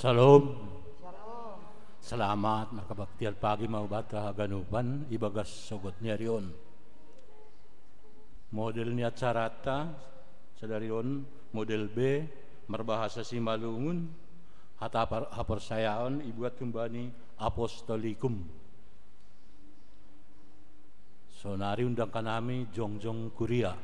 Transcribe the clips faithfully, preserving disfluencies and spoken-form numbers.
Shalom. Selamat makabaktian pagi mau bata haganupan ibagas sogot ni ari on. Model ni acarata sadari on, model B, marbahasa Simalungun, hata haporsayaon ibuat humbani Apostolikum. Sonari undangkan hami jongjong kuria.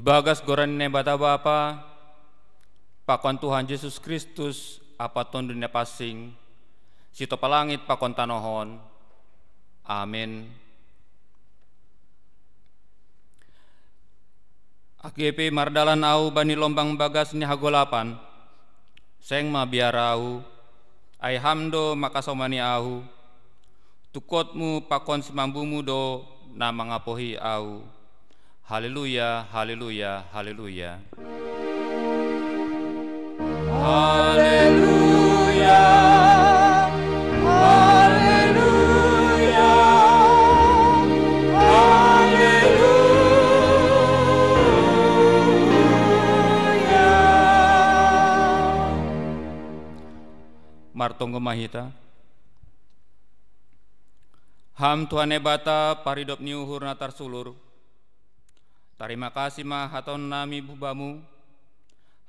Ibagas goran ni Naibata Bapa, pakon Tuhan Jesus Kristus, Ampa Tonduy Napansing, sitopah langit pakon tanoh on. Amin. Age pe mardalan ahu bani lombang bagas ni hagolapan, seng mabiar ahu, ai Ham do mangkasomani ahu. Tungkotmu pakon simambumu do na mangapohi ahu. Haleluya, haleluya, haleluya. Haleluya, haleluya, haleluya. Martonggo ma hita. Ham Tuhan Naibata, paridop ni uhur na tarsulur, tarima kasih ma hatahon nami hu Bamu,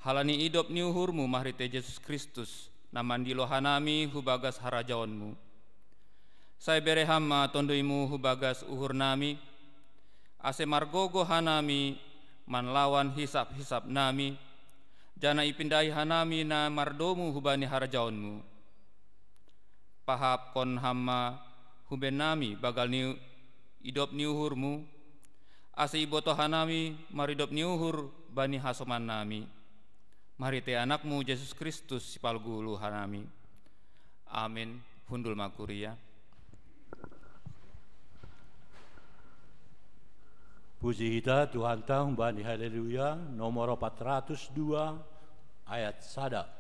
halani idop ni uhurmu marhitei Jesus Kristus, na mandilo hanami hu bagas harajaonmu. Sai bere Ham ma TonduyMu hu bagas uhurnami, ase margogoh hanami manlawan hisap-hisapnami, janah ipindahi hanami na mardomu hubani harajaonmu. Pahapkon Ham ma hu bennami banggal ni idop ni uhurmu, ase ibotoh hanami maridop ni uhur bani hasomannami. Marhitei AnakMu Jesus Kristus Sipaluguru hanami. Amin. Hundul ma kuria. Puji hita Tuhanta humbani Haleluya nomor opat ratus dua ayat sada.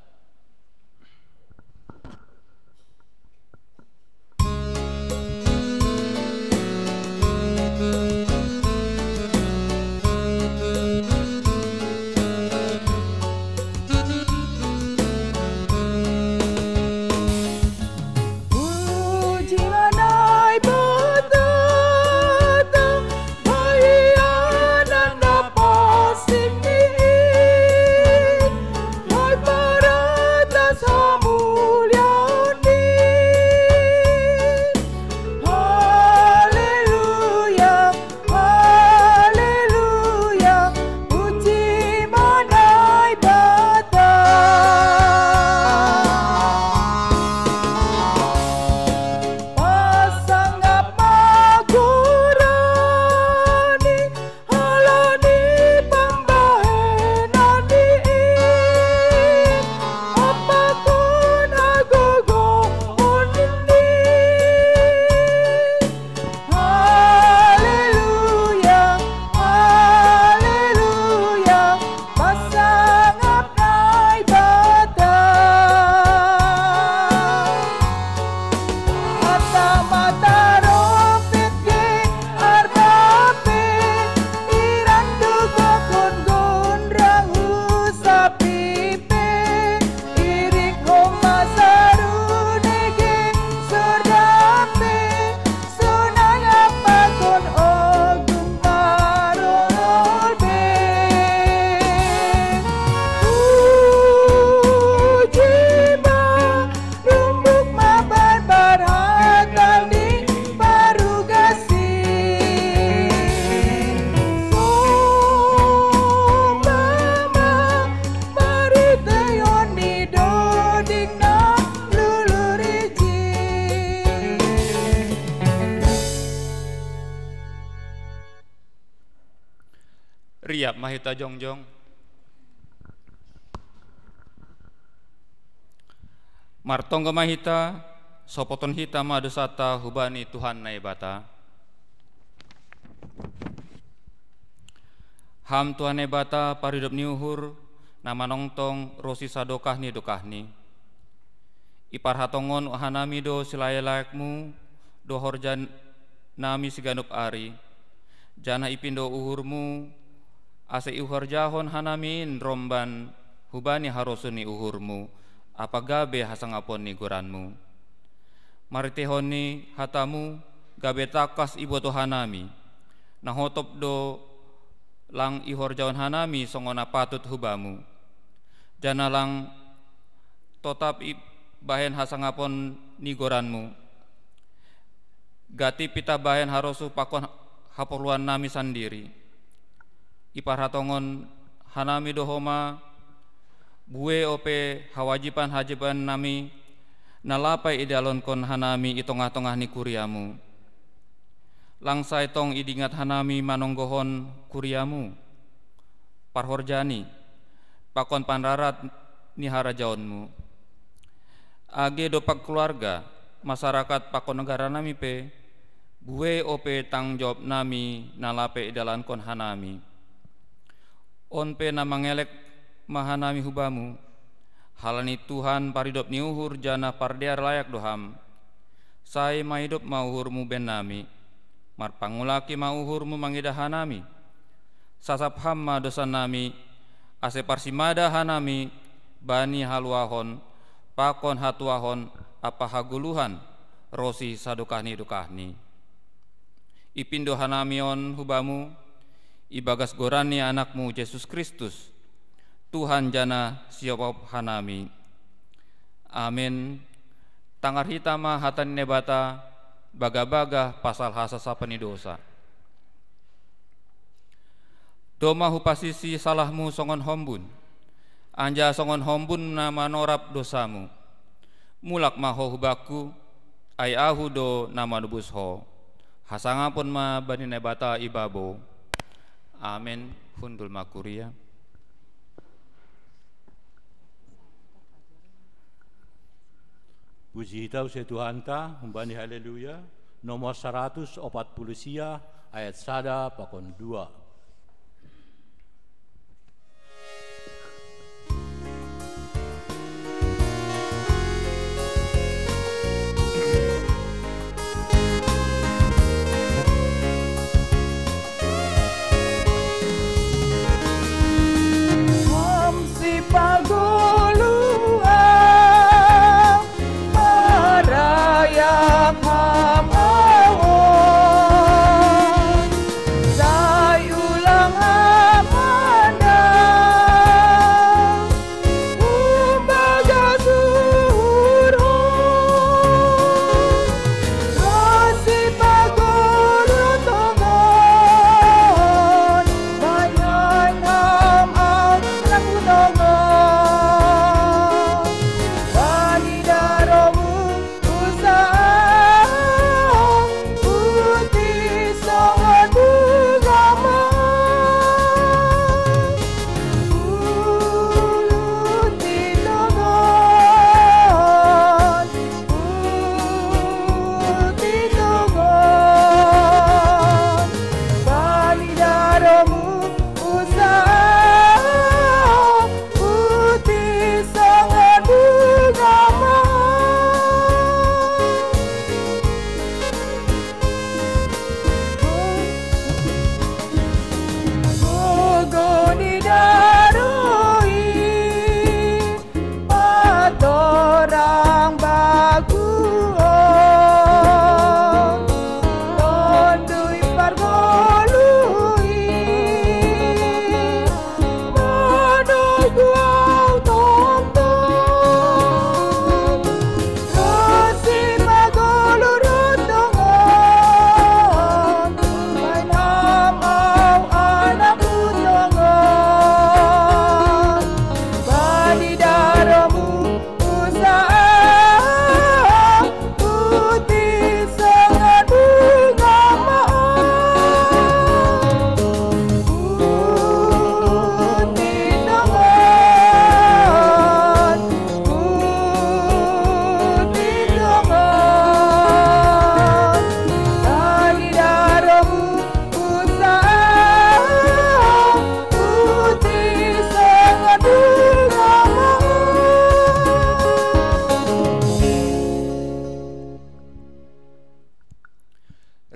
Iap ma hita jongjong. Martonggo ma hita, sopoton hita ma dosata hubani Tuhan Naibata. Ham Tuhan Naibata, paridop ni uhur, na manongtong ro sisadokah ni dokahni. Iparhatongon hanami do silayak-layakmu do horja nami siganup ari, janah ipindo uhurmu, ase ihorjahon hanami in romban hubani harosuh ni uhurmu, ampa gabe hasangapon ni goranmu. Marhiteihon ni hatamu, gabe tangkas ibotoh hanami, na hotop do lang ihorjahon hanami songon na patut hu Bamu, janah lang totap ibahen hasangapon ni goranmu. Gati pita bahen harosuh pakon haporluan nami sandiri. Iparhatongon hanami do homa, buei ope hawajiban-hajiban nami, na lape idalankon hanami i tongah-tongah ni kuriamu. Lang sai tong idingat hanami manonggohon kuriamu, parhorjani, pakon panrarat ni harajaonmu. Age dompak keluarga, masyarakat pakon negara nami pe, buei ope tanggung jawab nami na lape idalankon hanami. On pe na mangelek ma hanami hu Bamu, halani Tuhan paridop ni uhur janah pardear layak do Ham. Sai maidop ma uhurmu bennami, marpangulaki ma uhurmu mangidah hanami. Sasap Ham ma dosa nami, ase parsimada hanami bani haluahon, pakon hatuahon ampa hagoluhan, ro sisadokah ni dokahni. Ipindo hanami on hu Bamu, ibagas goran ni Anakmu Jesus Kristus, Tuhan janah siopop hanami. Amen. Tangar hita ma hata ni Naibata, bagah-bagah pasal hasasapan ni dosa. Domma hupasisi salahmu songon hombun, anjaha songon hombun na manorap dosamu. Mulak ma ho hu Bakku, ai Ahu do na manobus ho. Hasangapon ma bani Naibata ibabo. Amen. Hundul ma kuria. Puji hita use Tuhanta, humbani Haleluya, nomor saratus opat puluh sia, ayat sada pakon dua. Ham sipagoluan, marayap Ham ahu, sai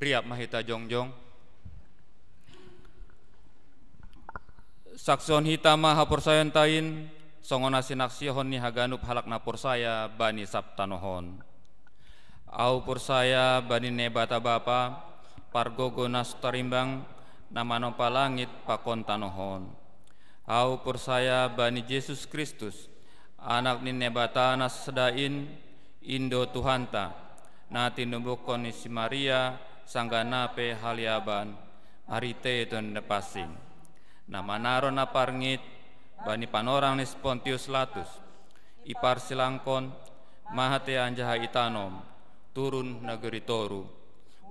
Riap ma hita jongjong. Saksihon hita ma haporsayaonta in, songon na sinaksihon ni haganup halak na porsaya bani sab tanoh on. Ahu porsaya bani Naibata Bapa, pargogo na so tarimbang, na manompa langit pakon tanoh on. Ahu porsaya bani Jesus Kristus, Anak ni Naibata na sasada in, in do Tuhanta, na tinubuhkon ni si Maria sanggah na pe haliaban, marhitei Tondi Napansing, na manaron na parngit bani panorang ni si Pontius Latus, iparsilangkon, mate anjaha itanom, turun nagori toru,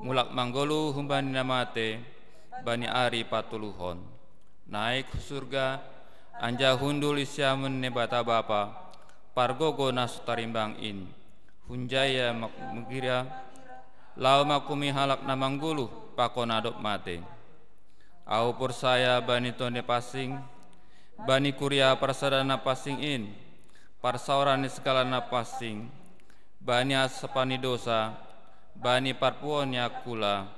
mulak manggoluh humbani na mate, bani ari patoluhon, naik hu surga, anjaha hundul di siamun ni Naibata Bapa, pargogo na so tarimbang in. Hunjai ia ma kuria, laho manghakumi halak na manggoluh pakon na dob mate. Ahu porsaya bani Tondi Napansing, bani kuria parsada na pansing in, parsaoran ni sagala na pansing, bani hasosopan ni dosa, bani parpuhoon ni angkula,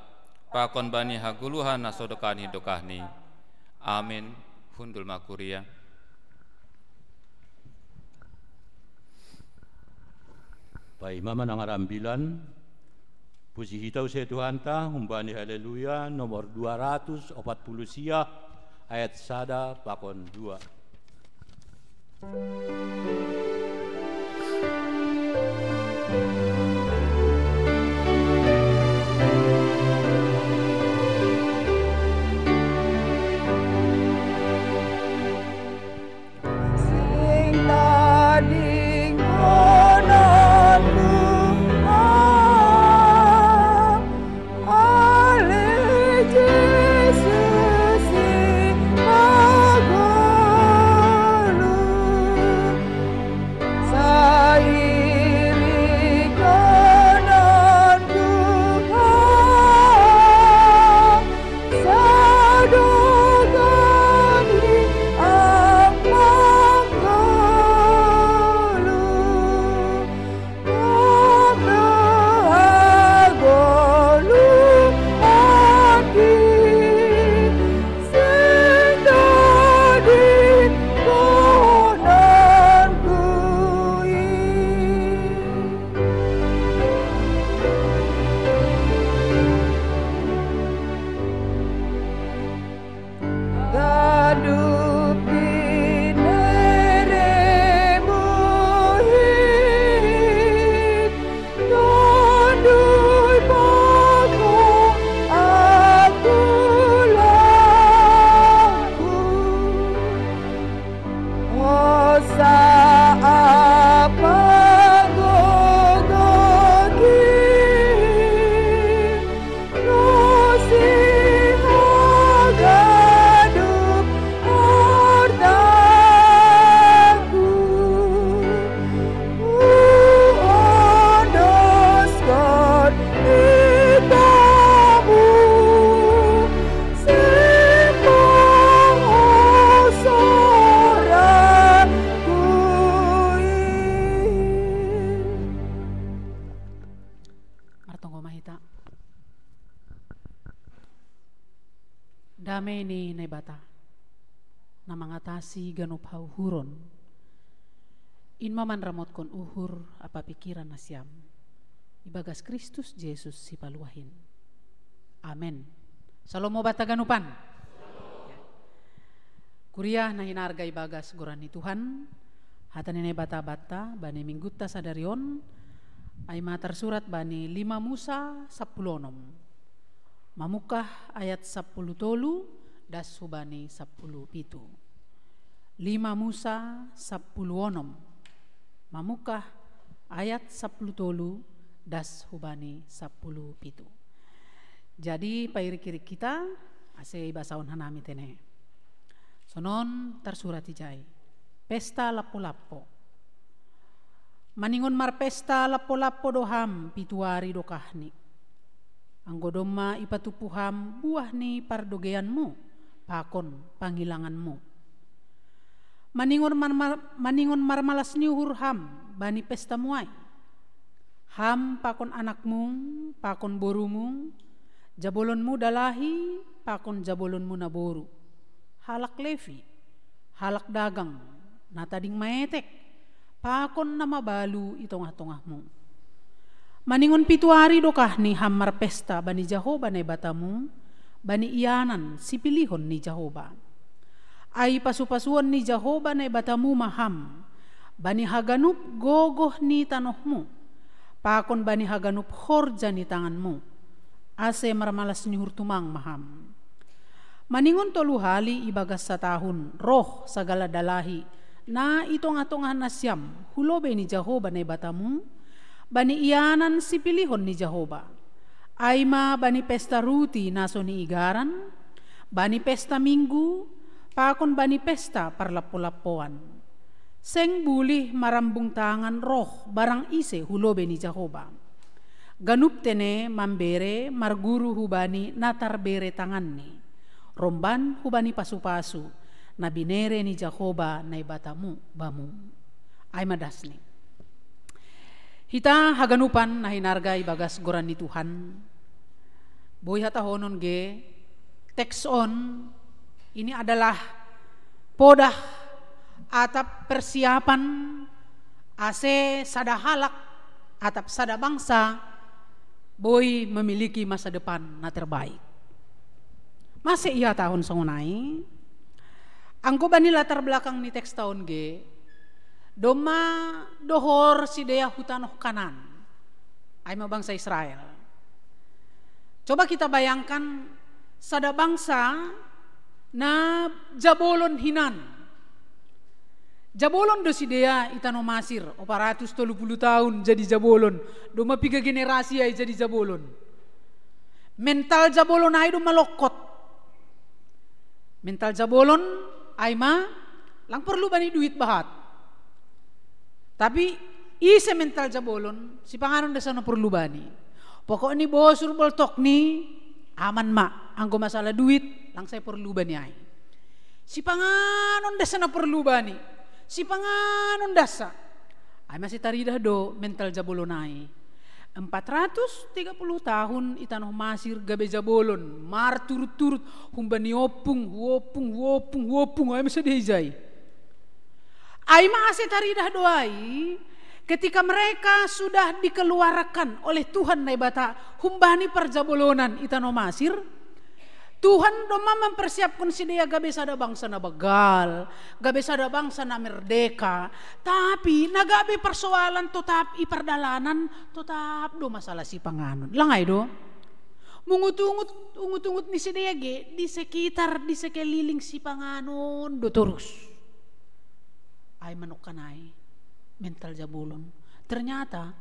pakon bani hagoluhan na so dokahni-dokahni. Amin. Hundul ma kuria. Paima ma nang arambilan, puji hita use Tuhanta, humbani Haleluya nomor dua ratus opat puluh sia, ayat sada pakon dua. Martonggo ma hita. Dame ni Naibata, na mangatasi ganup hauhuron, in ma manramotkon uhur ampa pingkiran nasiam, ibagas Kristus Jesus Sipaluah in. Amen. Salom ma banta ganupan. Kuria na hinarga ibagas goran ni Tuhan, hata ni Naibata banta bani minggunta sadari on, ai ma tarsurat bani lima Musa sampulu onom, mamungkah ayat sampulu tolu das hubani sampulu pitu. Lima Musa sampulu onom, mamungkah ayat sampulu tolu das hubani sampulu pitu. Jadi pairik-irik hita, ase ibasahon hanami tene. Sonon tarsurat ijai. Pesta lampo-lampo. Maningon marpesta lampo-lampo do ham pitu ari dokahni, anggo domma ipatumpu ham buah ni pardogeianmu pakon pangilanganmu. Maningon mar-, maningon marmalas ni uhur ham bani pestamu ai, ham pakon anakmu, pakon borumu, Jabolonmu dalahi pakon jabolonmu naboru, halak Levi, halak dagang, na tading maetek, pakon na mabalu i tongah-tongahmu. Maningon pitu ari do kah ni ham marpesta bani Jahoba Naibatamu, bani ianan sipilihon ni Jahoba. Ai pasu-pasuon ni Jahoba Naibatamu ma ham bani haganup gogoh ni tanohmu, pakon bani haganup horja ni tanganmu, ase marmalas ni uhur tumang ma ham. Maningon tolu hali ibagas satahun roh sagala dalahi na i tongah-tongah nasiam hu lobei ni Jahoba Naibatamu, bani ianan sipilihon ni Jahoba, ai ma bani pesta ruti na so niigaran, bani pesta Minggu, pakon bani pesta Parlappo-lappoan. Seng bulih marambung tangan roh barang ise hu lobei ni Jahoba. Ganup tene mambere marguru hubani na tarbere tanganni, romban hubani pasu-pasu na binere ni Jahoba Naibatamu bamu. Ai ma dasni. Hita haganupan na hinarga ibagas goran ni Tuhan, boi hatahonon ge, teks on ini adalah podah atap persiapan ase sada halak atap sada bangsa boi memiliki masa depan na terbaik. Mase ihatahon songon ai? Anggo bani latar belakang ni teks ta on ge, domma dohor sidea hu tanoh Kanaan, ai ma bangsa Israel. Coba kita bayangkan, sada bangsa na jabolon hinan. Jabolon do sidea i tanoh Masir, opat ratus tolu puluh tahun jadi jabolon. Domma piga generasi ai jadi jabolon. Mental jabolon ai domma lokot. Mental jabolon ai ma, lang porlu bani duit bahat. Tapi ise mental jabolon, sipanganon dasa na porlu bani. Pokokni bosur boltokni, aman ma, anggo masalah duit lang sai porlu bani ai. Sipanganon dasa na porlu bani. Sipanganon dasa. Ai mase taridah do mental jabolon ai. Empat ratus tiga puluh tahun i tanoh Masir gabe jabolon, marturut-turut, humbani ompung, hu ompung, hu ompung, hu ompung, ai mase dei jai. Ai ma ase taridah do ai, ketika mereka sudah dikeluarkan oleh Tuhan Naibata humbani parjabolonan i tanoh Masir, Tuhan domma mempersiapkan sidea gabe sada bangsa na bagal, gabe sada bangsa na merdeka, tapi na gabe persoalan totap i pardalanan, totap do masalah sipanganon. Lang ai do? Mengutungut, ungut-ungut ni sidea ge di sekitar, di sekeliling sipanganon do torus. Ai manongkan ai, mental jabolon. Ternyata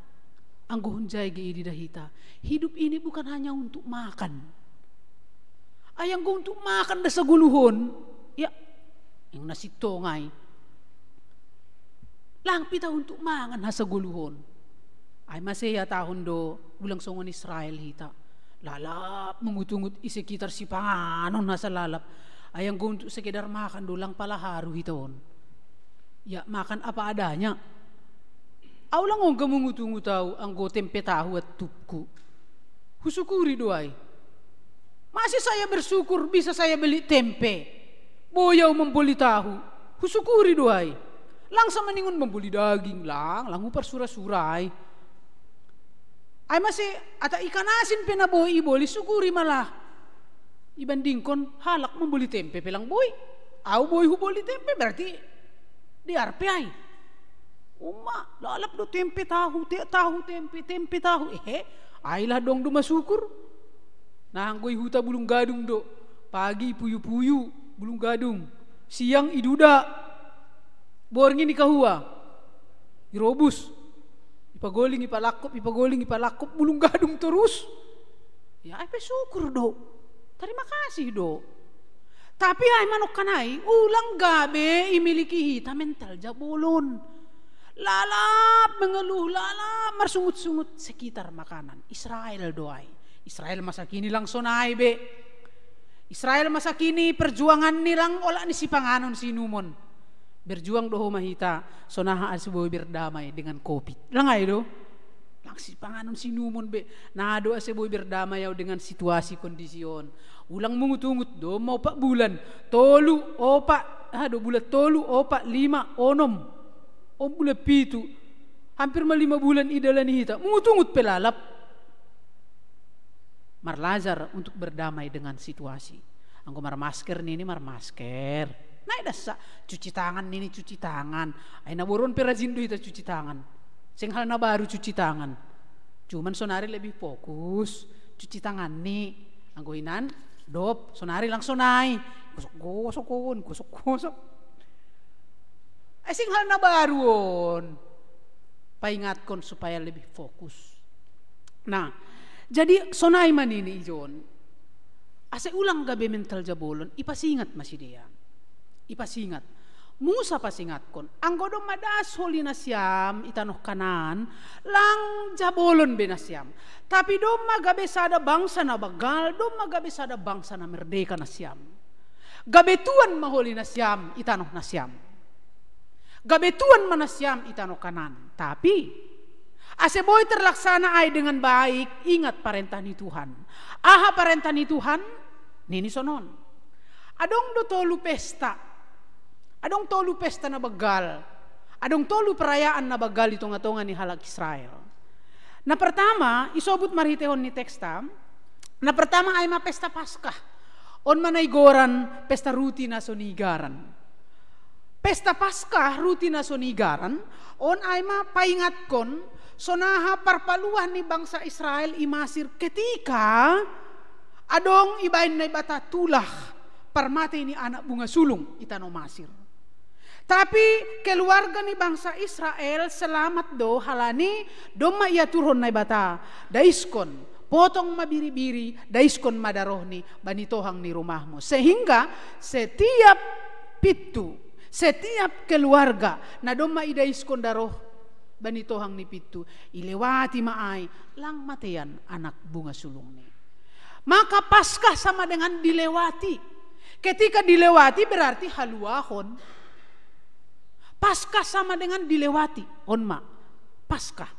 anggo hunjai ge ididah hita, hidup ini bukan hanya untuk makan. Ai anggo untuk makan dasa goluhon, ya, yang nasi tongai. Lang pita untuk mangan hasagoluhon. Ai mase ihatahon do, ulang songon Israel hita. Lalap mengutungut i sekitar sipanganon hasa lalap. Ai anggo untuk sekedar makan do lang pala haru hita on. Ya, makan apa adanya. Au lang ongga mengutungut au anggo tempe tahu attupku. Husukuri do ai. Masih saya bersyukur bisa saya beli tempe. Boi au memboli tahu. Husukuri do ai. Lang sama ningon memboli daging, lang, lang huparsura-sura ai. Ai mase ata ikan asin pe na boi iboli, sukuri malah. Ibandingkon halak memboli tempe pe lang boi. Au boi huboli tempe berarti dear pe ai. Uma, lalap do tempe tahu, te, tahu tempe, tempe tahu. Ehe, ai lah dong do masukur. Nah, anggo i huta bulung gadung do. Pagi puyu-puyu, bulung gadung. Siang iduda. Borngin ikahua. Irobus. Ipagoling, ipalangkup, ipagoling, ipalangkup, bulung gadung torus. Ya, ai pe syukur do. Terima kasih do. Tapi ai manongkan ai, ulang gabe imiliki hita mental jabolon. Lalap mengeluh, lalap marsungut-sungut sekitar makanan. Israel do ai. Israel masa kini lang sonai be. Israel masa kini perjuanganni lang olat ni sipanganon siinumon. Berjuang do ho ma hita, sonaha ase boi berdamai dengan covid. Lang ai do? Lang sipanganon sinumon be. Na do ase boi berdamai au dengan situasi kondisi on. Ulang mungut-ungut, domma opat bulan. Tolu, opat, ah, do bulan tolu, opat, lima, onom. Oh, bulan pitu. Hampir ma lima bulan idalani hita. Mungut-ungut pe lalap. Marlajar untuk berdamai dengan situasi. Anggo marmasker nini marmasker. Nai dassa cuci tangan nini cuci tangan. Ai na boru on pe rajin do hita cuci tangan. Seng hal na baru cuci tangan. Cuman sonari lebih fokus cuci tangan ni. Anggo hinan dop sonari lang sonai. Gosok-gosok on, gosok-gosok. Ai seng hal na baru on. Paingatkon supaya lebih fokus. Nah, jadi sonai ma nini ijon. Ase ulang gabe mental jabolon, ipasingat ma sidea. Ipasingat. Musa pasingatkon, anggo domma das holi nasiam i tanoh Kanaan, lang jabolon be nasiam. Tapi domma gabe sada bangsa na banggal, domma gabe sada bangsa na merdeka nasiam. Gabe tuan ma holi nasiam i tanoh nasiam. Gabe tuan ma nasiam i tanoh Kanaan. Tapi ase boi terlaksana ai dengan baik, ingat parentah ni Tuhan. Aha parentah ni Tuhan? Nini sonon. Adong do tolu pesta. Adong tolu pesta na banggal. Adong tolu perayaan na banggal i tonga-tonga ni halak Israel. Na pertama, isobut marhitehon ni teksta, na pertama ai ma pesta Paskah. On ma na igoran pesta ruti na so niigaran. Pesta Paskah ruti na so niigaran, on ai ma paingatkon sonaha parpaluah ni bangsa Israel i Masir ketika adong ibaen Naibata tulah parmatei ni anak bunga sulung i tanoh Masir. Tapi keluarga ni bangsa Israel selamat do halani domma iaturhon Naibata, daiskon, potong ma biri-biri, daiskon ma darohni bani tohang ni rumahmu. Sehingga setiap pintu, setiap keluarga na domma idaiskon daroh bani tohang ni pintu, ilewati ma ai, lang matean anak bunga sulungni. Maka Paskah sama dengan dilewati. Ketika dilewati berarti haluahon. Paskah sama dengan dilewati. On ma. Paskah.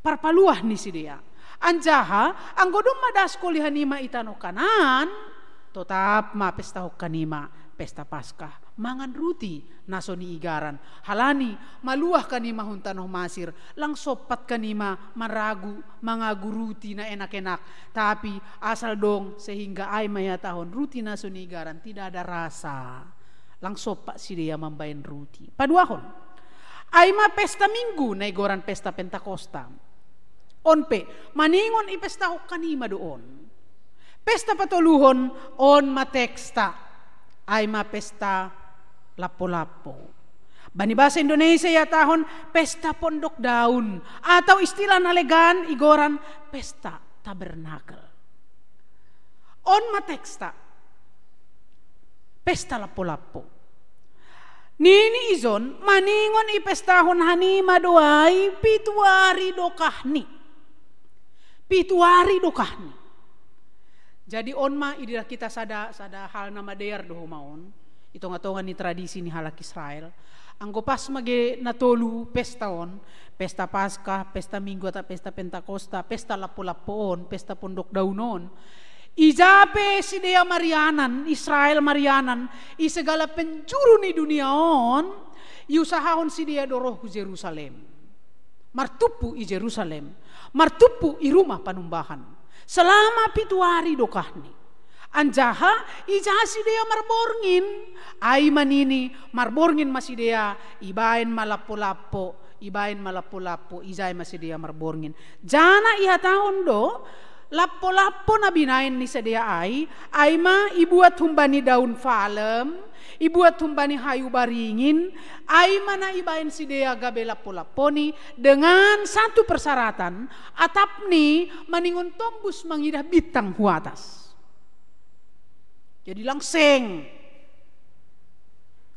Parpaluah ni sidea. Anjaha, anggo domma das holi hanima i tanoh Kanaan, totap ma pestahon hanima pesta Paskah. Mangan ruti na so niigaran. Halani, maluah hanima hun tanoh Masir, lang sompat hanima maragu, mangagu ruti na enak-enak. Tapi asal dong, sehingga ai ma ihatahon ruti na so niigaran, tidak ada rasa. Lang sompat sidea mambaen ruti. Paduahon. Ai ma pesta Minggu na igoran pesta Pentakosta. On pe, maningon ipestahon hanima do on. Pesta patoluhon, on ma teksta. Ai ma pesta lappo-lappo. Bani bahasa Indonesia ihatahon pesta pondok daun, atau istilah na legan igoran pesta tabernakel. On ma teksta. Pesta lappo-lappo. Nini ijon, maningon ipestahon hanima do ai pitu ari dokahni. Pitu ari dokahni. Jadi on ma idilah hita sada, sada hal na madear do homa on. I tonga-tonga ni tradisi ni halak Israel. Anggo pas ma ge na tolu pesta on, pesta Paskah, pesta Minggu atau pesta Pentakosta, pesta lappo-lappo on, pesta pondok daun on. Ija pe sidea marianan, Israel marianan, i segala penjuru ni dunia on, iusahahon sidea do roh hu Jerusalem. Martumpu i Jerusalem, martumpu i rumah panumbahan. Selama pitu ari dokahni. Anjaha ija sidea marborngin, ai ma nini marborngin ma sidea, ibaen ma lappo-lappo, ibaen ma lappo-lappo, ijai ma sidea marborngin. Jana ihatahon do, lappo-lappo na binaen ni sidea ai, ai ma ibuat humbani daun palem, ibuat humbani hayu baringin, ai ma na ibaen sidea gabe lappo-lapponi dengan satu persyaratan, atapni maningon tombus mangidah bintang hu atas. Jadi lang seng.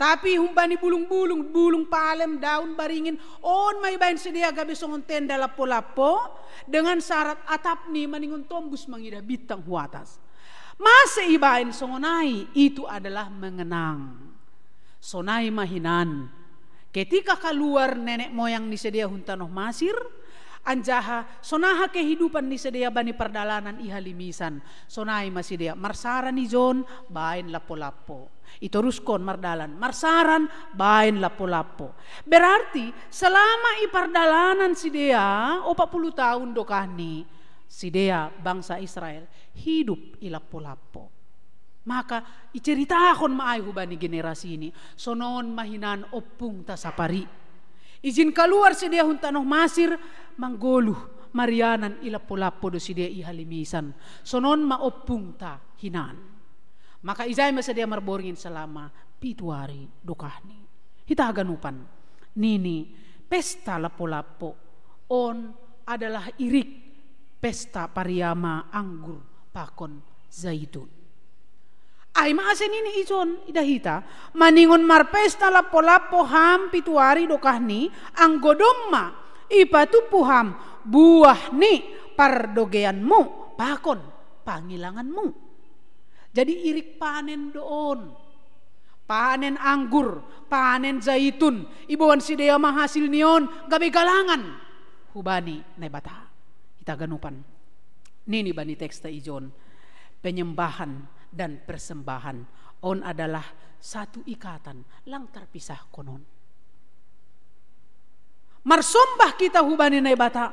Tapi humbani bulung-bulung, bulung palem, daun baringin, on ma ibaen sidea gabe songon tenda lappo-lappo, dengan syarat atapni maningon tombus mangidah bintang hu atas. Mase ibaen songon ai, itu adalah mengenang. Sonai ma hinan. Ketika kaluar nenek moyang ni sidea hun tanoh Masir, Anjaha sonaha kehidupan ni sidea bani pardalanan i halimisan. Sonai ma sidea, marsaran ijon, baen lappo-lappo. Itoruskon mardalan, marsaran, baen lappo-lappo. Berarti selama i pardalanan sidea opat puluh tahun dokahni, sidea bangsa Israel hidup i lappo-lappo. Maka iceritahon ma ai hubani generasi ini, sonon ma hinan ompungta sapari. Izin kaluar sidea hun tanoh Masir, manggoluh marianan i lappo-lappo do sidea i halimisan. Sonon ma ompungta hinan. Maka ijai ma sidea marborngin selama pitu ari dokahni. Hita haganupan, nini, pesta lappo-lappo on adalah irik pesta pariama anggur pakon zaitun. Ai ma ase nini ijon, ida hita, maningon marpesta lappo-lappo ham pitu ari dokahni, anggo domma ipatumpu ham buah ni pardogeanmu pakon pangilanganmu. Jadi irik panen do on. Panen anggur, panen zaitun, iboan sidea ma hasil ni on, gabe galangan hubani Naibata. Hita ganupan, nini bani teksta ijon, penyembahan dan persembahan on adalah satu ikatan, lang tarpisahkon on. Marsombah kita hubani Naibata,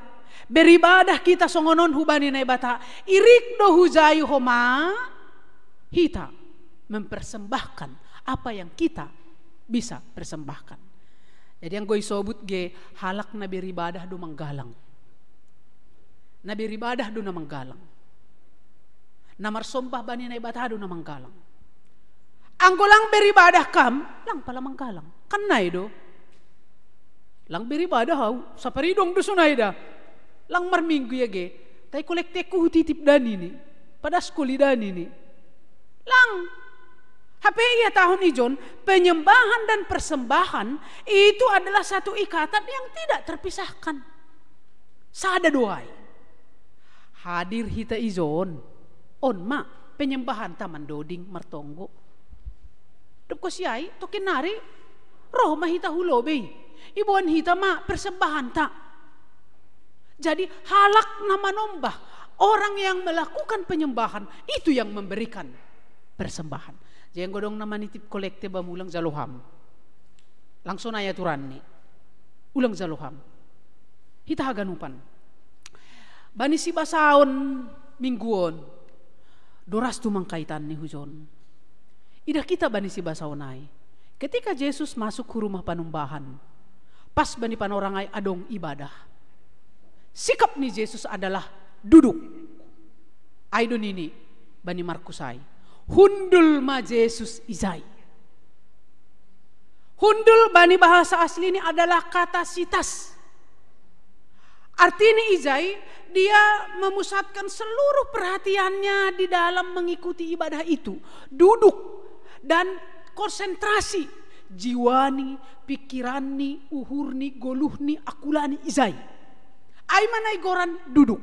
beribadah kita songon on hubani Naibata, irik do hujai homa hita mempersembahkan apa yang kita bisa persembahkan. Jadi anggo isobut ge, halak na beribadah do manggalang. Na beribadah do na manggalang. Na marsombah bani Naibata do na manggalang. Anggo lang beribadah kam, lang pala manggalang. Kan nai do. Lang beribadah au, sapari dong do sonai da. Lang marminggu ia ge. Tai kolekteku hutitip da nini. Padas koli da nini. Lang. Hape ihatahon ijon, penyembahan dan persembahan itu adalah satu ikatan yang tidak terpisahkan. Sada do ai. Hadir hita ijon, on ma penyembahanta mandoding martonggo. Dob kosi ai, tongkin nari, roh ma hita hu lobei. Iboan hita ma persembahanta. Jadi halak na manombah, orang yang melakukan penyembahan, itu yang memberikan persembahan. Jadi anggo dong na manitip kolekte bamu, ulang jalo ham. Lang sonai aturanni. Ulang jalo ham. Hita haganupan, bani sibasaon minggu on, doras tumang kaitanni hujon. Idah hita bani sibasaon ai. Ketika Jesus masuk hu rumah panumbahan, pas bani panorang ai adong ibadah. Sikap ni Jesus adalah duduk. Ai do nini bani Markus ai, hundul ma Jesus ijai. Hundul bani bahasa asli ini adalah kata sitas. Artini ijai, dia memusatkan seluruh perhatiannya di dalam mengikuti ibadah itu. Duduk dan konsentrasi jiwani, pikiranni, uhurni, goluhni, akulani ijai. Ai ma na igoran duduk.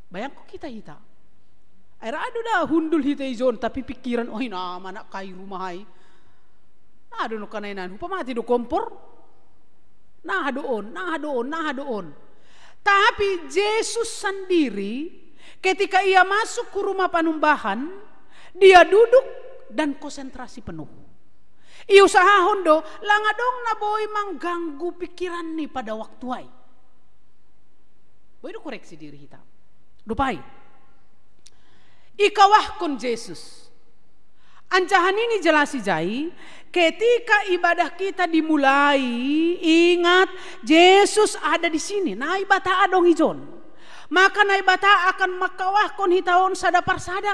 Bayangko hita hita. Ai ra do da hundul hita ijon, tapi pikiran, oi, na mana kai rumah ai. Na do no kanainan, hupa mati do kompor. Nah do on, nah do on, nah do on. Tapi Jesus sendiri, ketika ia masuk ke rumah panumbahan, dia duduk dan konsentrasi penuh. Iusahahon do, lang adong na boi mangganggu pikiranni pada waktu ai. Boi do koreksi diri hita. Dopai. Ikawahkon Jesus. Anjaha nini jelas ijai, ketika ibadah kita dimulai, ingat, Jesus ada di sini. Naibata adong ijon. Maka Naibata akan mangkawahkon hita on sada parsada.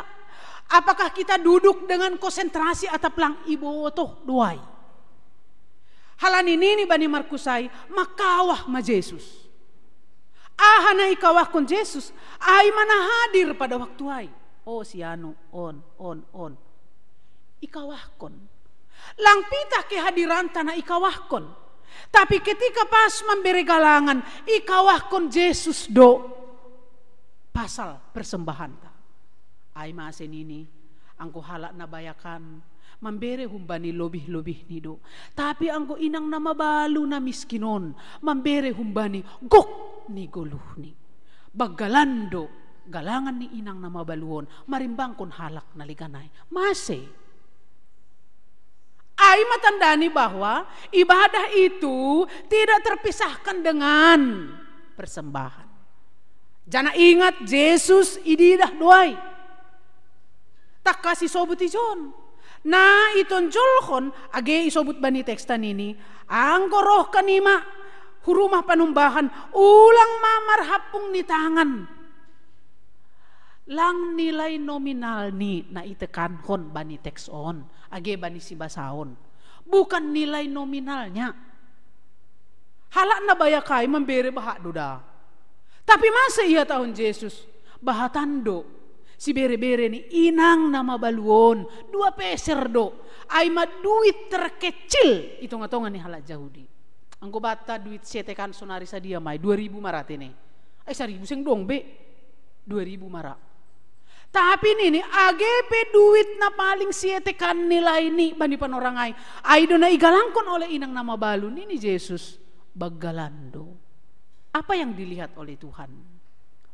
Apakah kita duduk dengan konsentrasi atap lang iboto do ai? Halani nini bani Markus ai, mangkawah ma Jesus. Aha na ikawahkon Jesus? Ai ma na hadir pada waktu ai. Oh, si anu, on, on, on. Ikawahkon. Lang pitah kehadiranta na ikawahkon. Tapi ketika pas mambere galangan, ikawahkon Jesus do pasal persembahanta. Ai ma ase nini, anggo halak na bayakan, Mambere humbani lobih-lobihni do. Tapi anggo inang na mabalu na miskin on, mambere humbani gok ni goluhni. Banggalan do galangan ni inang na mabalu on marimbangkon halak na legan ai. Mase? Ai matandani bahwa ibadah itu tidak terpisahkan dengan persembahan. Janah ingat, Jesus ididah do ai. Tangkas isobut ijon. Na itonjolhon, age isobut bani teksta nini, anggo roh hanima hu rumah panumbahan, ulang ma marhampung ni tangan. Lang nilai nominalni na itekankon bani teks on, age bani sibasaon. Bukan nilai nominalnya. Halak na bayak ai mambere bahat do da. Tapi mase ihatahon Jesus? Bahatan do. Sibere-bere ni inang na mabalu on, dua peser do. Ai ma duit terkecil i tonga-tonga ni halak Jahudi. Anggo banta duit sietekan sonari sadia ma i, dua ribu ma ra tene. Ai saribu seng dong be. Dua ribu ma ra. Tapi nini, age pe duit na paling sietekan nilaini bani panorang ai, ai do na igalangkon oleh inang na mabalu, nini Jesus, banggalan do. Apa yang dilihat oleh Tuhan?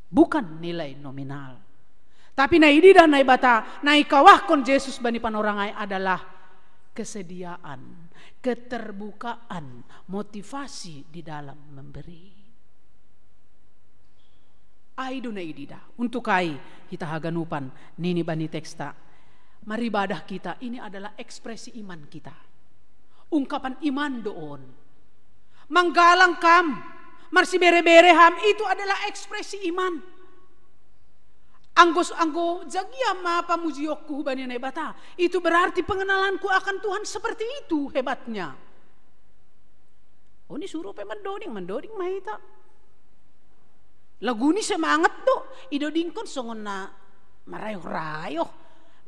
Bukan nilai nominal. Tapi na ididah Naibata, na ikawahkon Jesus bani panorang ai adalah kesediaan, keterbukaan, motivasi di dalam memberi. Ai do na ididah. Untuk ai hita haganupan, nini bani teksta, maribadah kita, ini adalah ekspresi iman kita. Ungkapan iman do on. Manggalang kam, marsibere-bere ham, itu adalah ekspresi iman. Anggo, anggo jagia ma pamujionku hubani Naibata, itu berarti pengenalanku akan Tuhan seperti itu hebatnya. Oh, ni suru pe mandoding, mandoding ma hita. Lagu ni semangat do, idodingkon songon na marayoh-rayoh.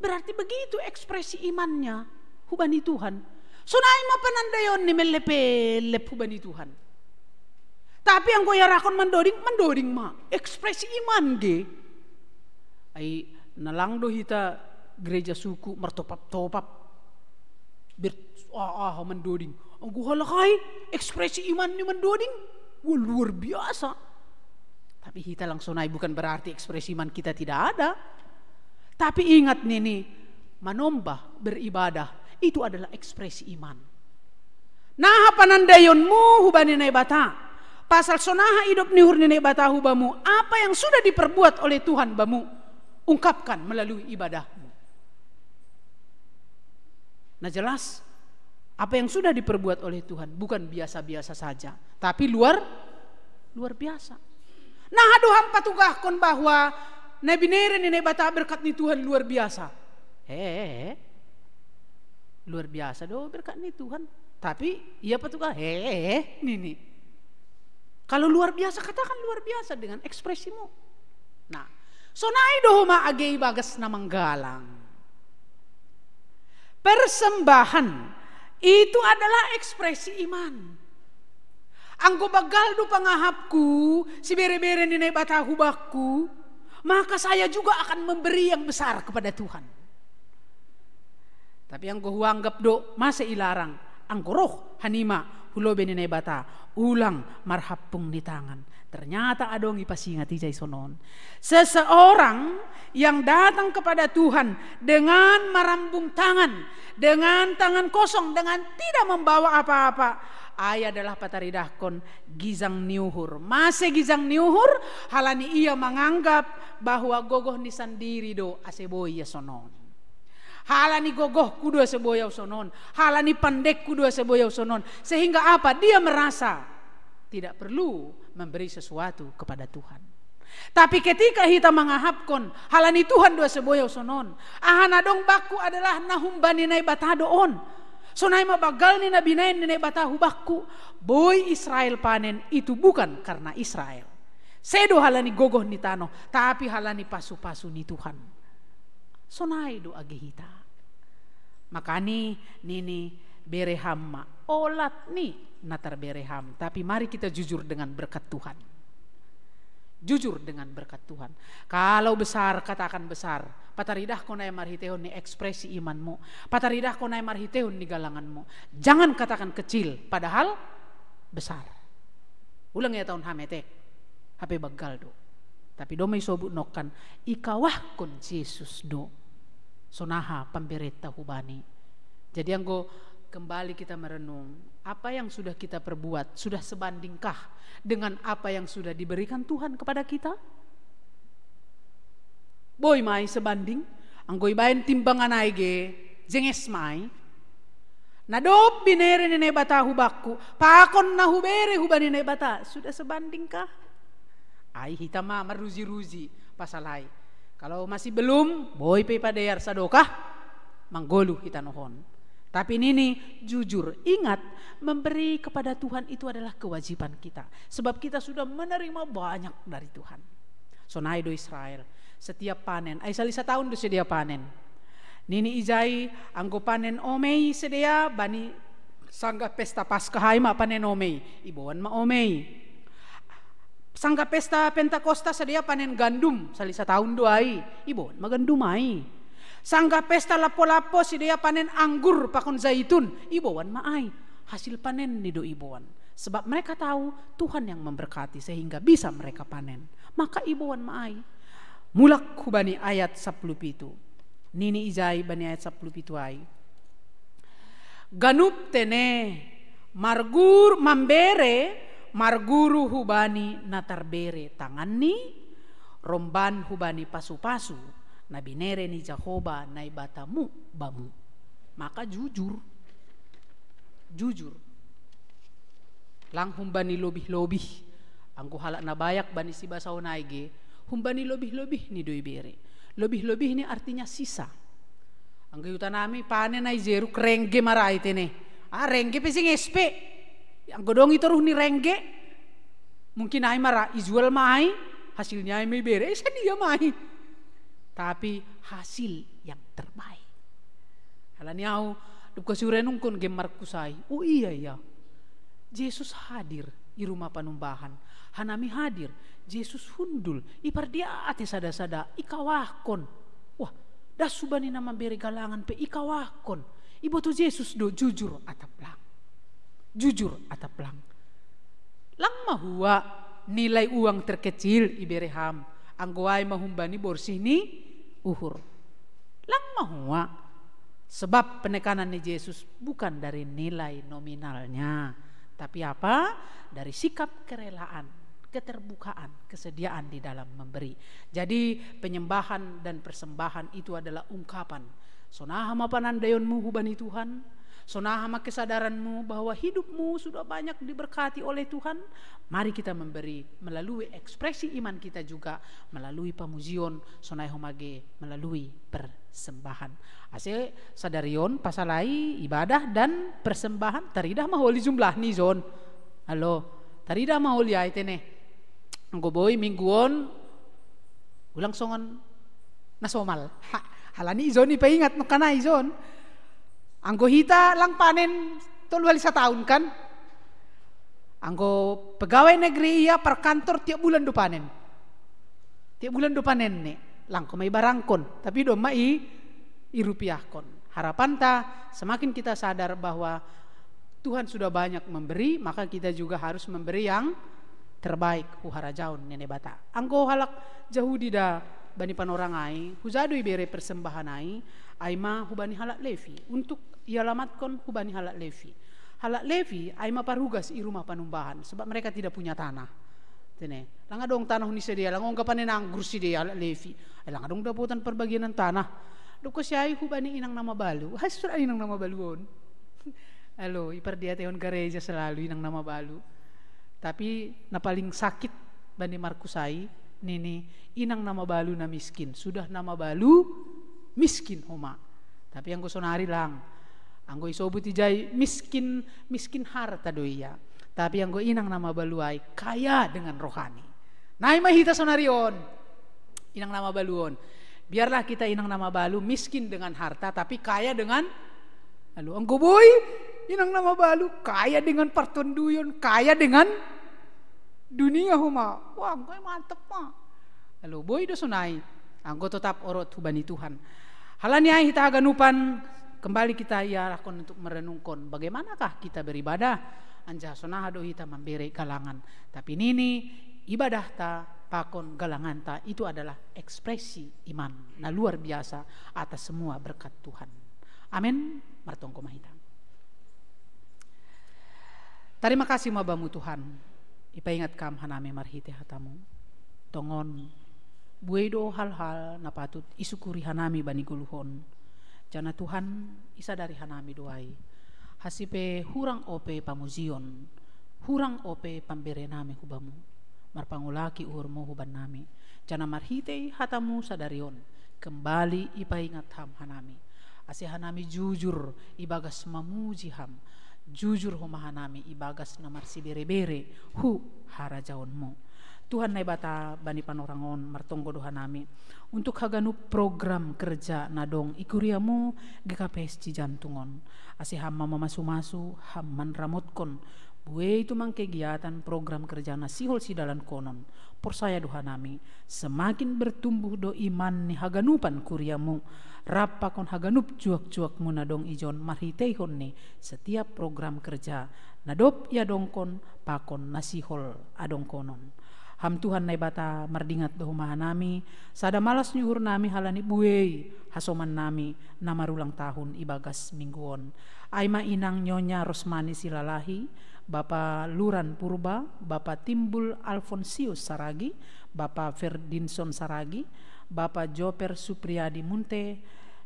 Berarti begitu ekspresi imannya hubani Tuhan. Sonai ma panandaion ni mellep-ellep hubani Tuhan. Tapi anggo iarahkon mandoding, mandoding ma. Ekspresi iman ge. Ai na lang do hita gereja suku martopap-topap. Ber, ah, ah, mandoding. Anggo halak ai ekspresi iman ni mandoding, wah, luar biasa. Tapi hita lang sonai bukan berarti ekspresi iman kita tidak ada. Tapi ingat nini, manombah, beribadah, itu adalah ekspresi iman. Naha panandaionmu hubani Naibata, pasal sonaha idop ni uhur ni Naibata hubamu, apa yang sudah diperbuat oleh Tuhan bamu, ungkapkan melalui ibadahmu. Nah, jelas, apa yang sudah diperbuat oleh Tuhan bukan biasa-biasa saja, tapi luar, luar biasa. Naha do ham patugahkon bahwa na binere ni Naibata berkat ni Tuhan luar biasa. Hehehe. Luar biasa do berkat ni Tuhan. Tapi ia patugah, hehehe, nini. Kalau luar biasa, katakan luar biasa dengan ekspresimu. Nah, sonai do homa age ibagas na manggalang. Persembahan itu adalah ekspresi iman. Anggo banggal do pangahapku, sibere-bere ni Naibata hubakku, maka saya juga akan memberi yang besar kepada Tuhan. Tapi anggo huanggap do, mase ilarang, anggo roh hanima hu lobe ni Naibata, ulang marhampung ni tangan. Ternyata adong ipasingat ijai sonon. Seseorang yang datang kepada Tuhan dengan marambung tangan, dengan tangan kosong, dengan tidak membawa apa-apa, ai adalah pataridahkon gijang ni uhur. Mase gijang ni uhur? Halani ia manganggap bahwa gogoh ni sandiri do ase boi ia sonon. Halani gogohku do ase boi au sonon. Halani pandekku do ase boi au sonon. Sehingga apa? Dia merasa tidak perlu memberi sesuatu kepada Tuhan. Tapi ketika hita mangahapkon, halani Tuhan do ase boi au sonon, aha na dong bakku adalah na humbani Naibata do on. Sonai ma banggal ni na binahen ni Naibata hubakku. Boi Israel panen itu bukan karena Israel. Sedo halani gogoh ni tanoh, tapi halani pasu-pasu ni Tuhan. Sonai do age hita. Makani nini, bere ham ma olat ni na tarbere ham. Tapi mari kita jujur dengan berkat Tuhan. Jujur dengan berkat Tuhan. Kalau besar, katakan besar. Pataridahko nai marhitehon ni ekspresi imanmu. Pataridahko nai marhitehon ni galanganmu. Jangan katakan kecil, padahal besar. Ulang ya tahun hametek. Hape banggal do. Tapi do ma isobut nongkan, ikawahkon Jesus do. Sonaha pamberenta hubani. Jadi anggo kembali kita merenung, apa yang sudah kita perbuat, sudah sebandingkah dengan apa yang sudah diberikan Tuhan kepada kita? Boi ma i sebanding, anggo ibaen timbangan ai ge, jenges ma i. Na dob binere ni Naibata hubakku, pakon na hubere hubani Naibata, sudah sebandingkah? Ai hita ma maruji-ruji pasal ai. Kalau masih belum, boi pe padear sadokah, manggoluh hita nuhon. Tapi nini, jujur, ingat, memberi kepada Tuhan itu adalah kewajiban kita. Sebab kita sudah menerima banyak dari Tuhan. Sonai do Israel, setiap panen, ai salisa tahun do sidea panen. Nini ijai, anggo panen omei sidea, bani sanggah pesta Paskah ai ma panen omei, iboan ma omei. Sanggah pesta Pentakosta sidea panen gandum, salisa tahun do ai, iboan ma gandum ai. Sanggah pesta lapo-lapo sidea panen anggur pakon zaitun, iboan ma ai. Hasil panen ni do iboan. Sebab mereka tahu Tuhan yang memberkati sehingga bisa mereka panen. Maka iboan ma ai. Mulak hubani ayat sapuluh pitu. Nini ijai bani ayat sapuluh pitu ai. Ganup tene margur mambere marguru hubani na tarbere tanganni, romban hubani pasu-pasu na binere ni Jahoba Naibatamu bamu. Maka jujur. Jujur. Lang humbani lobih-lobih. Anggo halak na bayak bani sibasaon ai ge, humbani lobih-lobih ni do ibere. Lobih-lobih ni artinya sisa. Anggo ihuta nami panen ai jeruk rengge marai tene. Ah, rengge pe sing espe. Anggo dong itoruh ni rengge, mungkin ai mara ijual ma ai, hasilnya ai ma ibere, eh, sadia ma ai. Tapi hasil yang terbaik. Halani au, dukka surenungkon gemmarku sai. Oh iya, iya. Jesus hadir i ruma panumbahan. Hanami hadir. Jesus hundul. Ipardiate sada-sada. Ikawahkon. Wah, das hubani na mambere galangan pe ikawahkon. Iboto Jesus do jujur atap lang. Jujur atap lang. Lang ma hua nilai uang terkecil ibere ham. Anggo ai ma humbani borsih ni uhur. Lang ma hua. Sebab penekanan ni Jesus bukan dari nilai nominalnya, tapi apa? Dari sikap kerelaan, keterbukaan, kesediaan di dalam memberi. Jadi penyembahan dan persembahan itu adalah ungkapan. Sonaha ma panandaianmu hubani Tuhan? Sonaha ma kesadaranmu bahwa hidupmu sudah banyak diberkati oleh Tuhan? Mari kita memberi melalui ekspresi iman kita juga, melalui pamujion, sonai homa ge melalui persembahan. Ase sadarion pasalai ibadah dan persembahan, taridah ma holi jumlah ni jon. Halo, taridah ma holi ai tene. Anggo boi minggu on ulang songon na somal. Ha, halani ijon ipaingat nongkanai jon. Anggo hita lang panen tolu hali satahun kan. Anggo pegawai negeri ia per kantor tiap bulan do panen. Tiap bulan do panen ne. Langko ma ibarangkon, tapi do ma i irupiahkon. Harapanta semakin kita sadar bahwa Tuhan sudah banyak memberi, maka kita juga harus memberi yang terbaik hu harajaon ni Naibata. Anggo halak Jahudi da bani panorang ai, huja do ibere persembahan ai, ai ma hubani halak Levi, untuk ialamatkon hubani halak Levi. Halak Levi ai ma parugas i ruma panumbahan, sebab mereka tidak punya tanah. Tene, lang adong tanah ni sidea, lang ongga panen anggur sidea halak Levi. Ai lang adong dapotan perbagianan tanah. Doko si ai hubani inang na mabalu. Hai surat inang na mabalu on. Halo, ipardiatehon gareja selalu inang na mabalu. Tapi na paling sakit bani markusai nini, inang na mabalu na miskin. Sudah na mabalu miskin homa. Tapi anggo sonari lang, anggo isobut ijai miskin, miskin harta do ia. Tapi anggo inang na mabalu ai kaya dengan rohani. Nai ma hita sonari on. Inang na mabalu on. Biarlah kita inang na mabalu miskin dengan harta tapi kaya dengan, lalu anggo boi inang na mabalu kaya dengan partonduyon, kaya dengan dunia homa. Wah, anggo i mantap ma. Lalu boi do sonai, anggo totap orot hubani Tuhan. Halani ai hita haganupan, kembali kita iarahkon untuk merenungkon bagaimanakah kita beribadah, anjaha sonaha do hita mambere galangan. Tapi nini, ibadahta pakon galanganta itu adalah ekspresi iman na luar biasa atas semua berkat Tuhan. Amin. Martonggo ma hita. Tarima kasih ma Bamu Tuhan, ipaingat kam hanami marhite hatamu. Tongon, buei do hal-hal na patut isukuri hanami bani goluhon. Jana Tuhan, isadari hanami do ai. Hasipe hurang ope pamujion, hurang ope pambere nami hu Bamu. Marpangulaki uhurmu hubannami. Jana marhitei hatamu sadari on, kembali ipaingat ham hanami. Ase hanami jujur ibagas mamuji ham, jujur homa hanami ibagas na marsibere-bere hu harajaonmu. Tuhan Naibata, bani panorang on martonggo do hanami untuk haganup program kerja na dong i kuriamu G K P S Cijantung on. Ase ham ma mamasu-masu, ham manramotkon buei tumang kegiatan program kerja na sihol sidalankonon. Porsaya do hanami, semakin bertumbuh do iman ni haganupan kuriamu, rap pakon haganup juak-juakmu na dong ijon marhiteihon ni setiap program kerja na dob iadongkon pakon na sihol adongkonon. Ham Tuhan Naibata, mardingat do homa hanami, sada malas ni uhurnami halani buei hasomannami na marulang tahun ibagas minggu on. Ai ma inang Nyonya Rosmani Silalahi, Bapa Luran Purba, Bapa Timbul Alfonsius Saragi, Bapa Ferdinson Saragi, Bapa Joper Supriyadi Munte,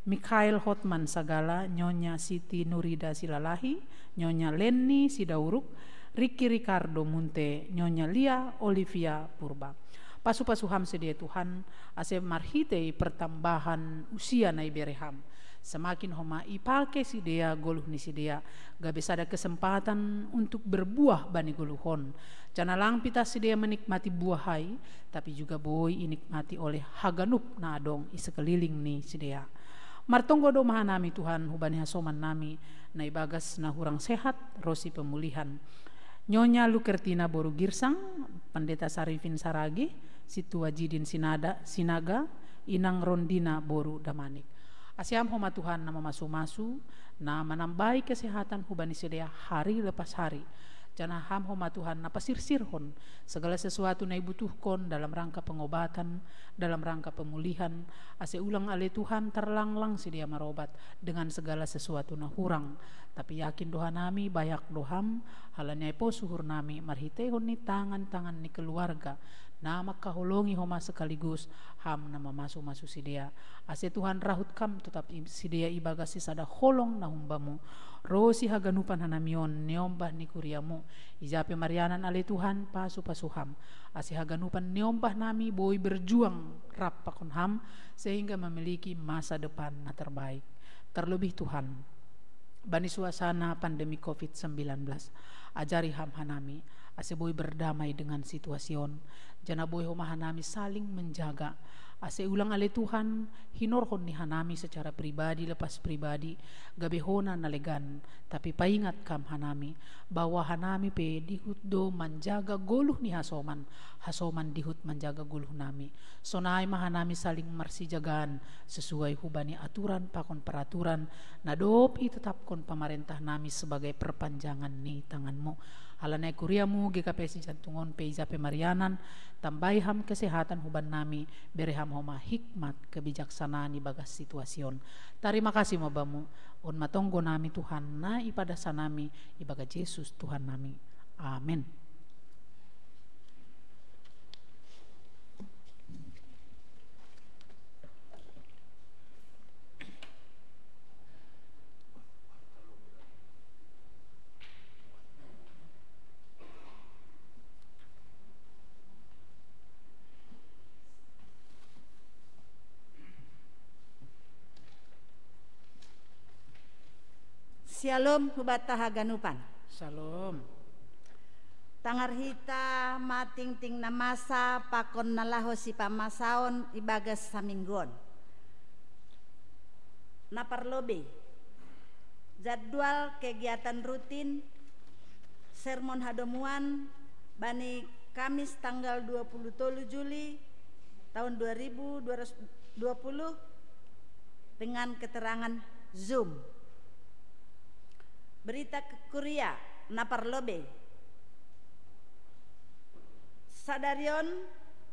Mikhail Hotman Sagala, Nyonya Siti Nurida Silalahi, Nyonya Lenny Sidauruk, Ricky Ricardo Munte, Nyonya Lia Olivia Purba. Pasu-pasu ham sidea Tuhan, ase marhitei pertambahan usia na ibere ham, semakin homa ipake sidea goluh ni sidea gabe sada kesempatan untuk berbuah bani goluhon. Jana lang pitah sidea menikmati buah ai, tapi juga boi inikmati oleh haganup na adong i sekeliling ni sidea. Martonggo do ma hanami Tuhan hubani hasomannami na ibagas na hurang sehat ro sipemulihan. Nyonya Lukertina boru Girsang, Pendeta Sarifin Saragi, Sintua Jidin Sinada, Sinaga, Inang Rondina boru Damanik. Ase ham homa Tuhan na mamasu-masu, na manambai kesehatan hubani sidea hari lepas hari. Jana ham homa Tuhan na pasirsirhon segala sesuatu na ibutuhkon dalam rangka pengobatan, dalam rangka pemulihan, ase ulang ale Tuhan tarlanglang sidea marobat dengan segala sesuatu na hurang. Tapi yakin do hanami, bayak do ham, halani ai pos uhurnami marhiteihon ni tangan-tangan ni keluarga na mangkaholongi homa sekaligus ham na mamasu-masu sidea. Ase Tuhan, rahut kam totap i-, sidea ibagas sisada holong na humbamu. Ro sihaganupan hanami on niombah ni kuriamu, ija pe marianan ale Tuhan, pasu-pasu ham. Ase haganupan niombah nami boi berjuang rap pakon ham, sehingga memiliki masa depan na terbaik. Terlebih Tuhan, bani suasana pandemi covid sembilan belas, ajari ham hanami, ase boi berdamai dengan situasi on, jana boi homa hanami saling menjaga, ase ulang ale Tuhan, hinorhon ni hanami secara pribadi lepas pribadi, gabe hona na legan, tapi paingat kam hanami, bahwa hanami pe dihut do manjaga goluh ni hasoman, hasoman dihut manjaga goluh nami. Sonai ma hanami saling marsijagaan, sesuai hubani aturan pakon peraturan na dob itetapkon pamarentah nami sebagai perpanjangan ni tanganmu. Halani ai kuriamu G K P S Cijantung on pe ija pe marianan, tambai ham kesehatan hubannami, bere ham homa hikmat kebijaksanaan ibagas situasi on. Tarima kasih ma Bamu, on ma tonggo nami Tuhan na ipadas hanami ibagas Jesus Tuhan nami. Amin. Syalom hubata haganupan. Syalom. Tangar hita ma tingting na masa pakon na laho sipamasaon ibagas saminggu on. Na parlobei, jadwal kegiatan rutin sermon hadomuan bani Kamis tanggal dua puluh tolu Juli tahun dua ribu dua puluh dengan keterangan Zoom. Berita ke Kuria, na parlobei. Sadarion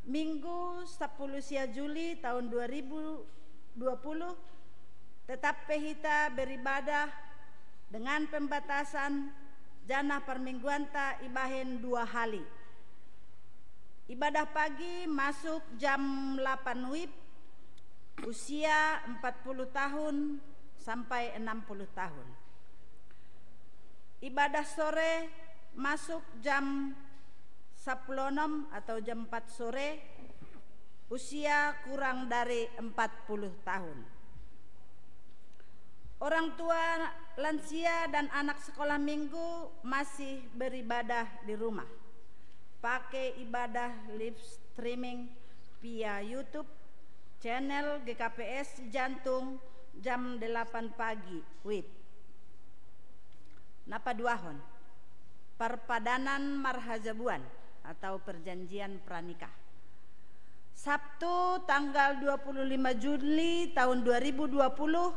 Minggu sapuluh sia Juli tahun dua ribu dua puluh, tetap pe hita beribadah dengan pembatasan janah parmingguanta ibahen dua hali. Ibadah pagi masuk jam delapan wib, usia empat puluh tahun sampai enam puluh tahun. Ibadah sore masuk jam sepuluh enam atau jam empat sore, usia kurang dari empat puluh tahun. Orang tua, lansia, dan anak sekolah minggu masih beribadah di rumah. Pakai ibadah live streaming via YouTube channel G K P S Jantung jam delapan pagi wib. Na paduahon, parpadanan marhajabuan atau perjanjian pranikah. Sabtu tanggal dua puluh lima Juli tahun dua ribu dua puluh,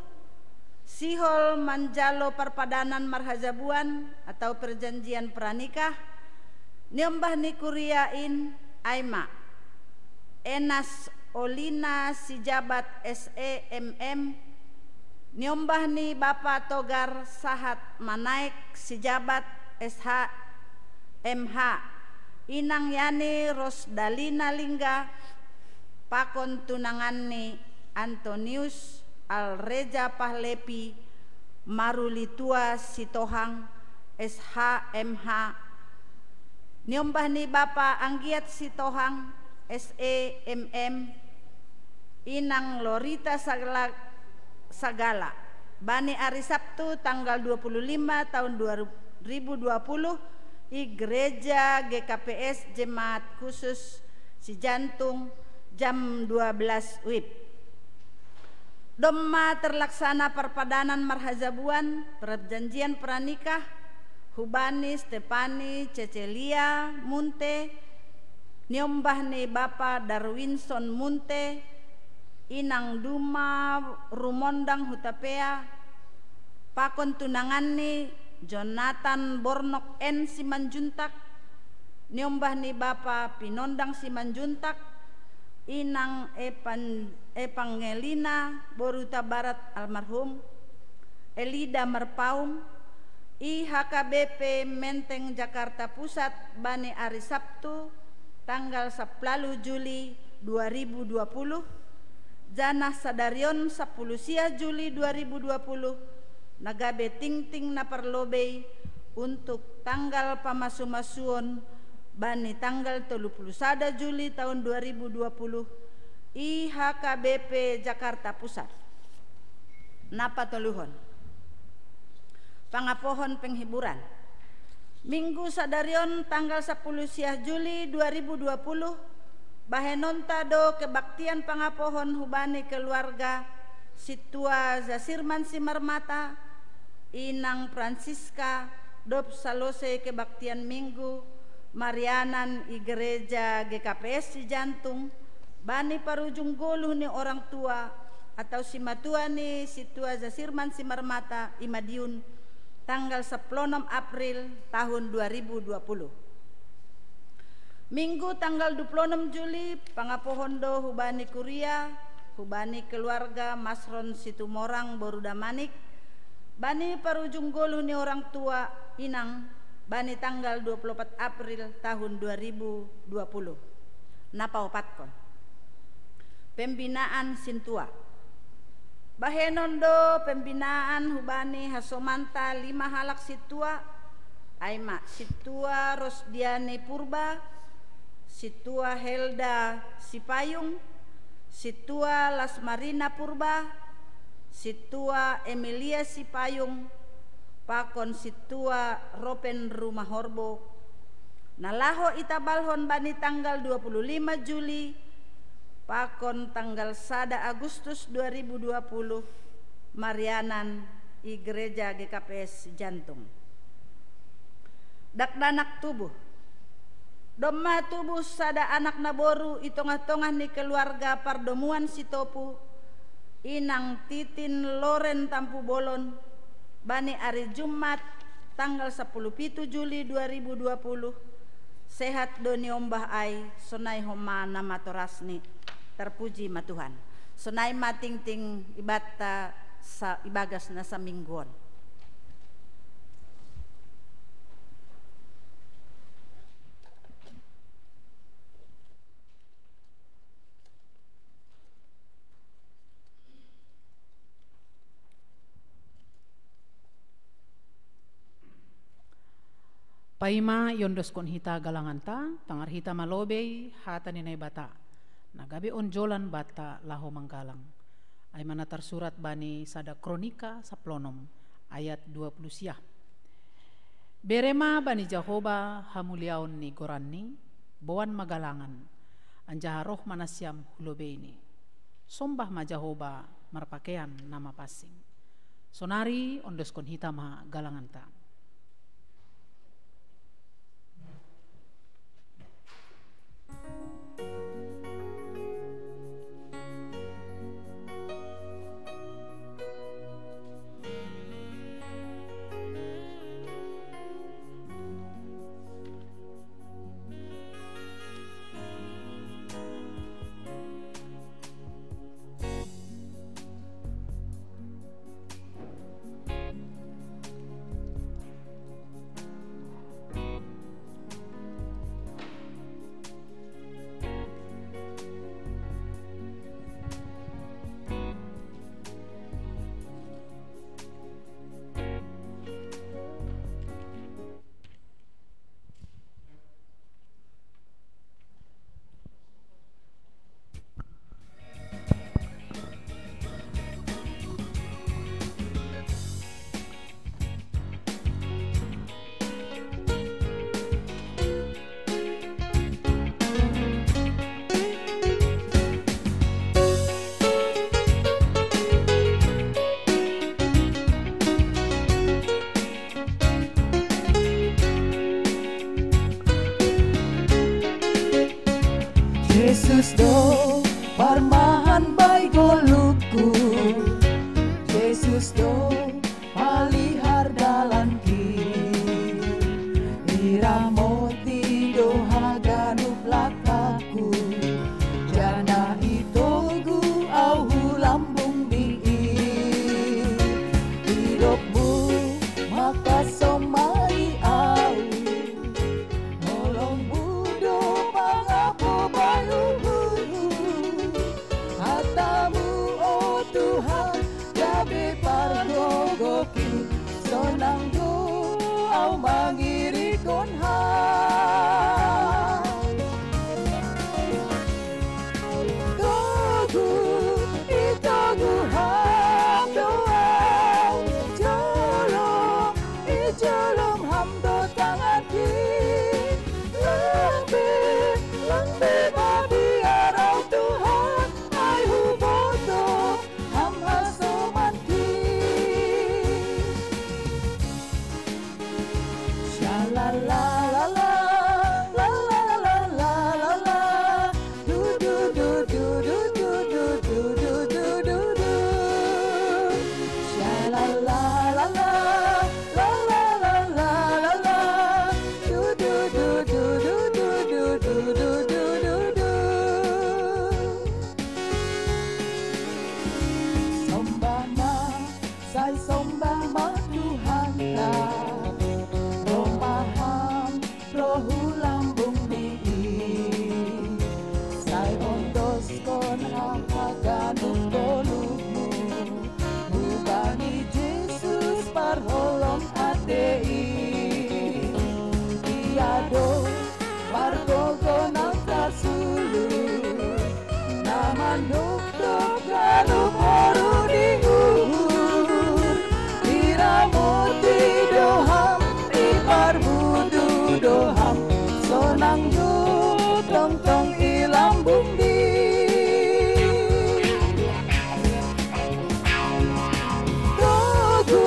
sihol manjalo parpadanan marhajabuan atau perjanjian pranikah, niombah ni kuria in ai ma: Enas Olina Sijabat S E M M, niombah ni Bapa Togar Sahat Manaek Sijabat S H M H, Inang Yani Rosdalina Lingga, pakon tunanganni Antonius Alreja Pahlepi Marulitua Sitohang S H M H, niombah ni Bapa Anggiat Sitohang S E M M, Inang Lorita Sagala, Sagala, bani ari Sabtu tanggal dua puluh lima tahun dua ribu dua puluh, i Gereja G K P S Jemaat Khusus Sijantung jam dua belas wib. Domma terlaksana parpadanan marhajabuan, perjanjian pranikah, hubani Stefani Cecelia Munte, niombah ni Bapa Darwinson Munte, Inang Duma Rumondang Hutapea, pakon tunanganni Jonathan Bornok N Simanjuntak, niombah ni Bapa Pinondang Simanjuntak, Inang Epan-, Epangelina Boru Tabarat almarhum, Elida Marpaung, i H K B P Menteng Jakarta Pusat bani ari Sabtu tanggal sapuluh Juli dua ribu dua puluh, janah sadarion sapuluh sia Juli dua ribu dua puluh, na gabe tingting na parlobei untuk tanggal pamasumasuon bani tanggal tolu puluh sada Juli tahun dua ribu dua puluh, i H K B P Jakarta Pusat. Na patoluhon, pangapohon penghiburan. Minggu sadarion tanggal sapuluh sia Juli dua ribu dua puluh, bahenonta do kebaktian pangapohon hubani keluarga Sintua Zasirman Simarmata, Inang Francisca, dob salose kebaktian Minggu Marianan i Gereja G K P S Sijantung, bani parujung goluh ni orang tua atau simatua ni Sintua Zasirman Simarmata i Madiun, tanggal sapuluh onom April tahun dua ribu dua puluh. Minggu tanggal dua puluh onom Juli, pangapohon do hubani kuria, hubani keluarga Masron Situmorang Boru Damanik, bani parujung goluh ni orang tua, Inang, bani tanggal dua puluh opat April tahun dua ribu dua puluh. Na paopatkon, pembinaan sintua. Bahenon do pembinaan hubani hasomanta lima halak sintua, ai ma Sintua Rosdiani Purba, Sintua Helda Sipayung, Sintua Lasmarina Purba, Sintua Emilia Sipayung, pakon Sintua Ropen Rumahorbo, na laho itabalhon bani tanggal dua puluh lima Juli pakon tanggal sada Agustus dua ribu dua puluh, marianan i Gereja G K P S Jantung. Dakdanak tubuh. Domma tubuh sada anak naboru i tongah-tongah ni keluarga pardomuan Sitopu, inang Titin Loren Tampubolon, bani ari Jumat tanggal sapuluh pitu Juli dua ribu dua puluh. Sehat do niombah ai, sonai homa namatorasni. Terpuji ma Tuhan. Sonai ma tingting ibanta sa ibagas na saminggu on. Paima iondoskon hita galanganta, tangar hita ma lobei hata ni Naibata, na gabe onjolan banta laho manggalang. Ai ma na tarsurat bani sada Kronika saplonom ayat dua puluh sia. Bere ma bani Jahowa hamuliaon ni goranni, boan ma galangan, anjaha roh ma nasiam hu lobeini. Sombah ma Jahowa marpakean na mapansing. Sonari ondoskon hita ma galanganta. Jesus do parmahan bai golukku, Jesus do palihar dalanki, iramoti do haganup langkahku, janah i togu au hu lambung di i. Idopmu maka somai au, holongmu do pangapo bai uhurhu. Hatamu, o Tuhan, gabe pargogoki, sonang do au mangirikon Ham. Togu, i togu Ham do au, jolom, i jolom Ham do tanganki. Lambei, lambei ma biar au Tuhan, ai huboto Ham hasomanki. Sha la la la la, la la la la la la. Du du du du du du du du du du du. Sha la la la la, la la la la la la. Du du du du du du du du du du du. Sombah ma, sai sombah ma Tuhanta, roh ma Ham, roh hu lambung di i, sai ondoskon Ham haganup golukmu, hubani Jesus parholong atei. Ia do margogoh nang tarsulu, na mandokdok ganup boru di uhur. Iramoti do Ham, iparbudu do Ham, sonang do tongtong i lambung di. Togu,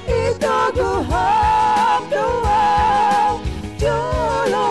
i togu Ham do au, jolo,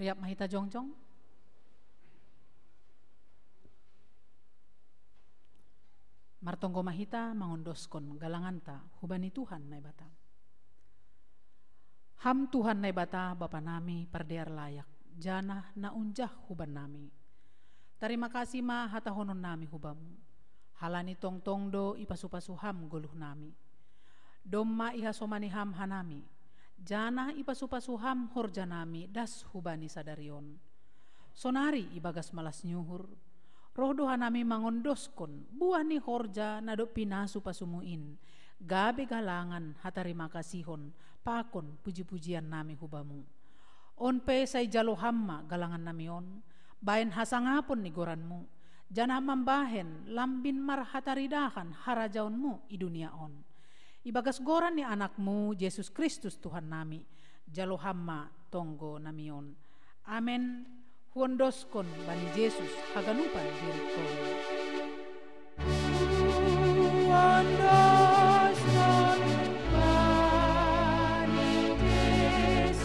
Riap ma hita jongjong. Martonggo ma hita mangondoskon galanganta hubani Tuhan Naibata. Ham Tuhan Naibata Bapa nami pardear layak, janah na unjah huban nami. Tarima kasih ma hatahonon nami hubamu. Halani tongtong do ipasu-pasu ham goluh nami. Domma ihasomani ham hanami, janah ipasu-pasu ham horja nami das hubani sadari on. Sonari ibagas malas ni uhur, roh do hanami mangondoskon buah ni horja na dob pinasu-pasumu in, gabe galangan hatarima kasihon pakon puji-pujian nami hubamu. On pe sai jalo ham ma galangan nami on, bahen hasangapon ni goranmu, janah mambahen lambin marhataridahan harajaonmu i dunia on. Ibagas goran ni anakmu Jesus Kristus Tuhan nami, jalo ham ma tonggo nami on. Amen. Huondoskon bani Jesus haganupan dirikkon. Huondoskon bani Jesus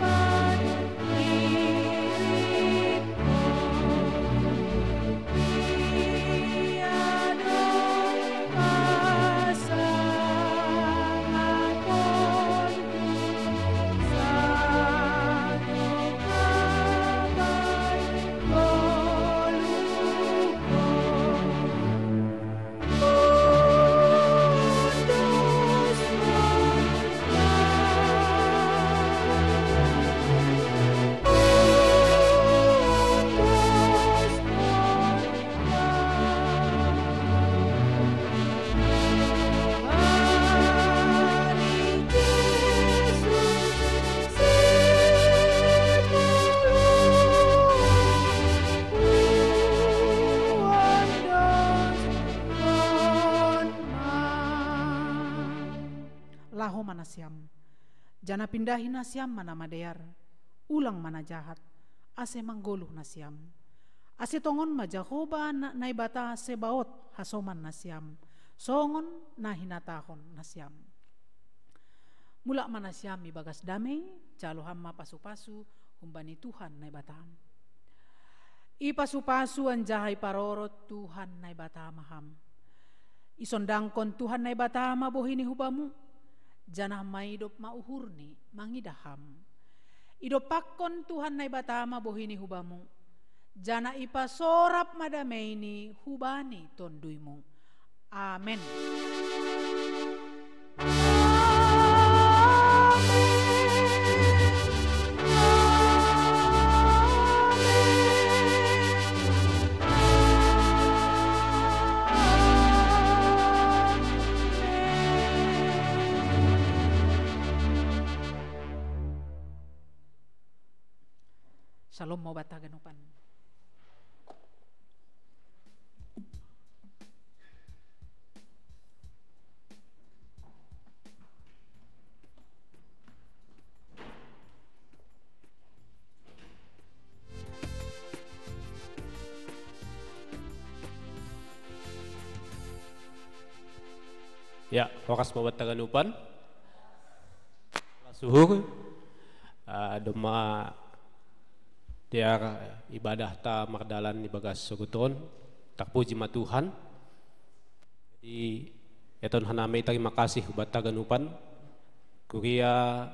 haganupan dirikkon. Ia do pasangaponku, sanggup hapai ngoluhkon. Laho ma nasiam, janah pindahi nasiam ma na madear, ulang ma na jahat, ase manggoluh nasiam. Ase tongon ma Jahowa na, Naibata Sebaot hasoman nasiam, songon na hinatahon nasiam. Mulak ma nasiam ibagas damei, jalo ham ma pasu-pasu humbani Tuhan Naibatam. Ipasu-pasu anjaha iparorot Tuhan Naibata ma ham. Isondangkon Tuhan Naibata ma bohini hubamu, janah maidop ma uhurni mangidah ham. Idompakkon Tuhan Naibata ma bohini hubamu, janah ipasorap ma dameini hubani tonduymu. Amen. Shalom maubat haganupan. Ya, horas maubat haganupan. Suhur, uh, domma dear ibadahta mardalan ibagas sogot on, tarpuji ma Tuhan. Jadi, eton hanami tarima kasih ubat haganupan, kuria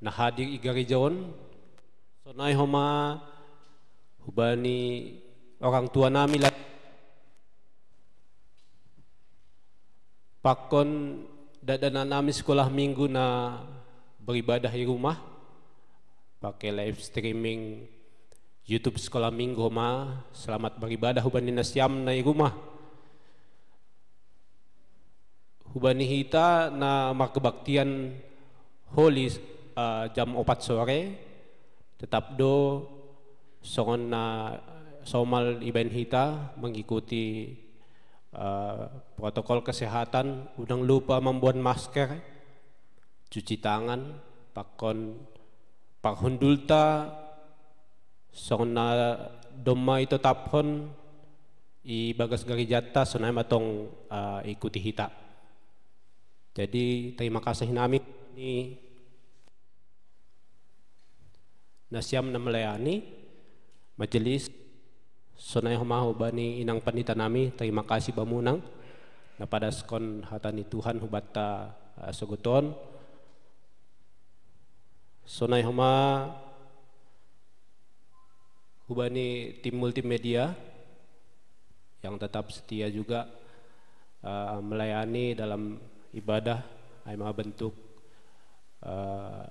na hadir i gareja on, sonai homa hubani orang tua nami la Pakon dakdanak nami sekolah minggu na beribadah i rumah, pakai live streaming YouTube sekolah minggu homa, selamat beribadah hubani nasiam na i rumah. Hubani hita na markebaktian holi, eh, jam opat sore, tetap do songon na somal ibaen hita mengikuti, eh, protokol kesehatan, unang lupa mamboan masker, cuci tangan, pakon parhundulta songon na domma itetaphon i bagas garejanta, sonai ma tong, eh, ikuti hita. Jadi, terima kasih nami Ni nasiam na melayani majelis. Sonai homa hubani inang pandita nami, terima kasih bamu nang na padaskon hata ni Tuhan hubata, uh, sogoton. Sonai homa hubani tim multimedia yang tetap setia juga, uh, melayani dalam ibadah, ai ma bentuk, uh,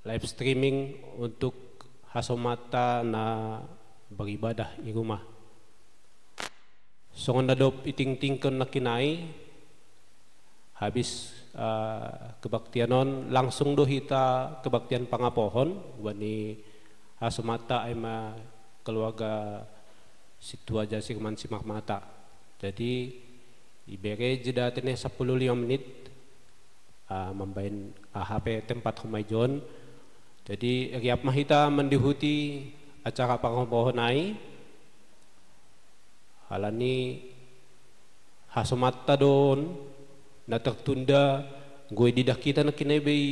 live streaming untuk hasomata na beribadah i rumah. Songon na dob itingtingkon nangkin ai, habis, uh, kebaktian on, langsung do hita kebaktian pangapohon, bani hasomata ai ma keluarga Situa Jasirman Simarmata. Jadi, ibere jeda tene sapuluh lima menit, uh, mambaen aha pe tempat homa i jon. Jadi, riap ma hita mandihuti acara pangapohon ai, halani hasomata do on na tertunda, anggo ididah hita nangkin ai be i,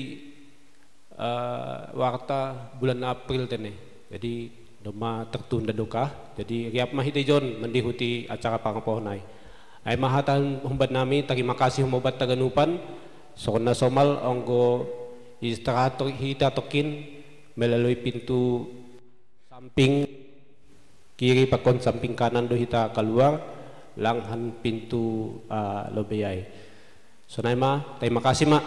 uh, warta bulan April tene. Jadi, domma tertunda do kah. Jadi, riap ma hita i jon mandihuti acara pangapohon ai. Ai ma hata humban nami, terima kasih homa hubanta ganupan. Songon na somal anggo istirahat to-, hita tongkin melalui pintu samping kiri pakon samping kanan do hita kaluar, langhan pintu, uh, lobei ai. Sonai ma, terima kasih ma.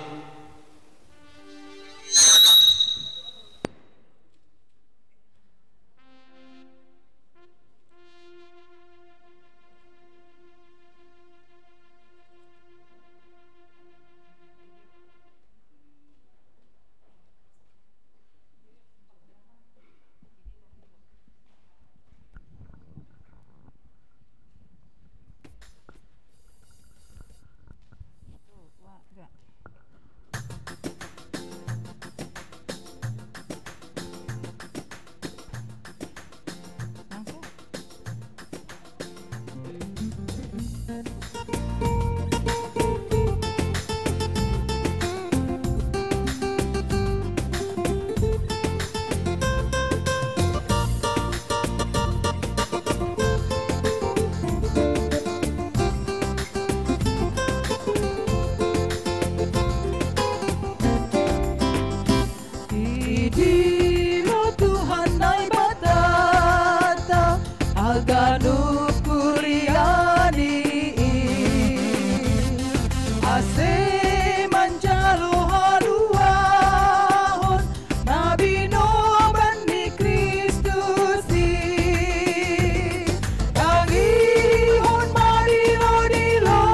Idi ma Tuhan Naibatanta haganup huria ni i, ase manjalo haluahon na binoban ni Kristus i. Tangihon ma dilo-dilo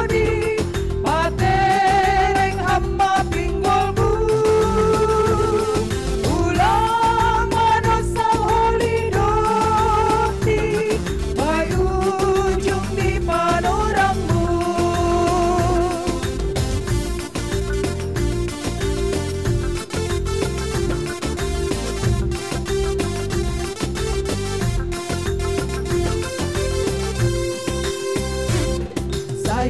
ni, patereng ham ma pinggolmu. Ulang manosal holidoti, bahen ujung ni panorangmu. Sai